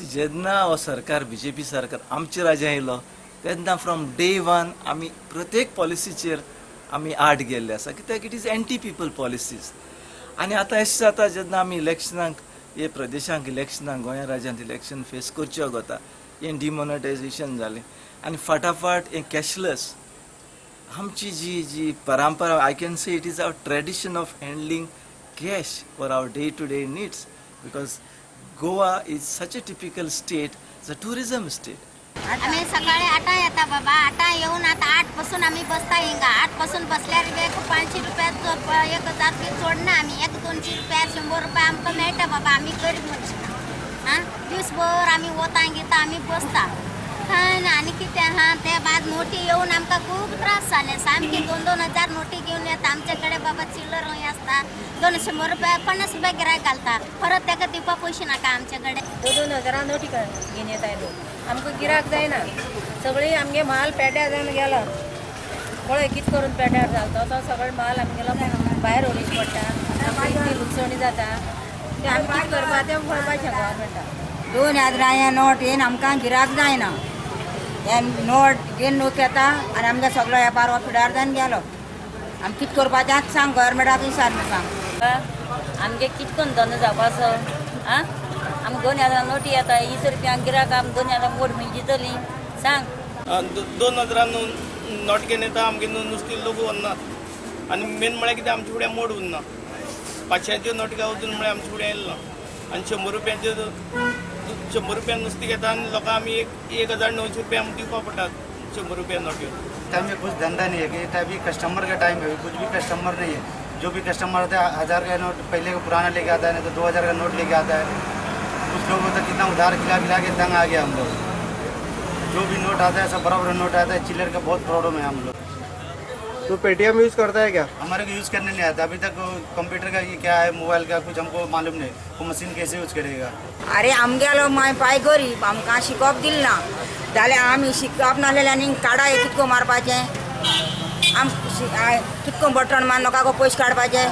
जेन्ना हो सरकार, बीजेपी सरकार आमच्या राज्यात येयलो तेन्ना फ्रॉम डे वन आमी प्रत्येक पॉलिसीचेर आमी आड गेल्ले आसा, कित्याक it is anti people policies. आनी आतां अशें जाता, जेन्ना आमी इलेक्शनाक हे प्रदेशांक इलेक्शनाक, गोंया राज्यांत इलेक्शन फेस करच्यो वता, हें डिमॉनिटायझेशन जालें आनी फाटाफाट हें कॅशलेस. आमची जी जी परंपरा, I can say it is our tradition of handling cash for our day to day needs, because Goa is such a typical state, a tourism state. आम्ही सकाळी 8 येता बाबा. 8 येऊन आता 8 पासून आम्ही बसता हिंगा. 8 पासून बसल्यार एक 500 रुपया, 1000 बी चोडना. आमी एक 200 रुपया, 100 रुपया आमकां मेळटा बाबा. आमी गरीब मनशां. आं, दिसभर आमी वतां गिता आमी बसता. कांय ना. आनी कितें आहा, ते बाद नोटी येवन आमकां खूब त्रास जाले सामकी. 2-2 हजार नोटी घेवन येता. आमचे कडेन बाबा चिल्लर खंय आसता? दोन 100 रुपया, 50 रुपया गिरायक घालता, परत ताका दिवपाक पयशे नाका आमचे कडेन. 2-2 हजारां नोटी घेवन येताय लोक. आमकां गिराक जायना. सगळी आमगे म्हाल पेड्यार जावन गेलो. पळय कित करून पेड्यार जालो तो. सगळो म्हाल आमगेलो भायर उडोवचो पडटा. आमकां इतली लुकसणी जाता तें आमी कितें करपा तें कळपाचें गव्हर्मेंटाक. 2 हजारां हें नोट येवन आमकां गिराक जायना. हे नोट घेवन लोक येता आनी आमगे सगळो वेपार हो पिड्यार जावन गेलो. आमी कितें करपाचें सांग गव्हर्मेंटाक, विचार सांग. आमगे कित करून धंदो जावपाचो? आं, आमकां 2 हजार नोटी येता, 20 रुपया गिराक. आमी 2 हजार मोड खंय दितली, सांग. 2 हजारान नोट घेवन येता, आमगे नुस्तें लोक व्हरनात. आनी मेन म्हळ्यार कितें, आमचे फुडें मोड उरना. 500च्यो नोटी अजून म्हळ्यार आमचे फुडें येयलो ना. आनी 100 रुपयांच्यो, 100 रुपया नुस्तें घेता आनी लोकांक आमी एक 1900 रुपया आमकां दिवपा पडटात 100 रुपया नोट्यो. टाइम में कुछ धंधा नहीं है कि अभी कस्टमर का टाइम है, अभी कुछ भी कस्टमर नहीं है. जो भी कस्टमर आता है, 1000 का नोट पहले का पुराना लेके आता है, नहीं तो 2000 का नोट लेके आता है. कुछ लोग तो कितना उधार खिला खिला के तंग आ गया हम लोग. जो भी नोट आता है, सब बड़ा बड़ा नोट आता है. चिल्लर का बहुत प्रॉब्लम है हम लोग. तो पेटीएम यूज़ करता है क्या? हमारे को यूज़ करने नहीं आता अभी तक. कंप्यूटर का ये क्या है, मोबाइल का कुछ हमको मालूम नहीं. वो मशीन कैसे यूज़ करेगा? अरे, आमगेलो माय पाय गरीब, आमकां शिकप दिलें ना जाल्यार आमी शिकप नासलेले आनी काडा हे कितको मारपाचें? आम कितको बटन मार लोकांक पयशे काडपाचे?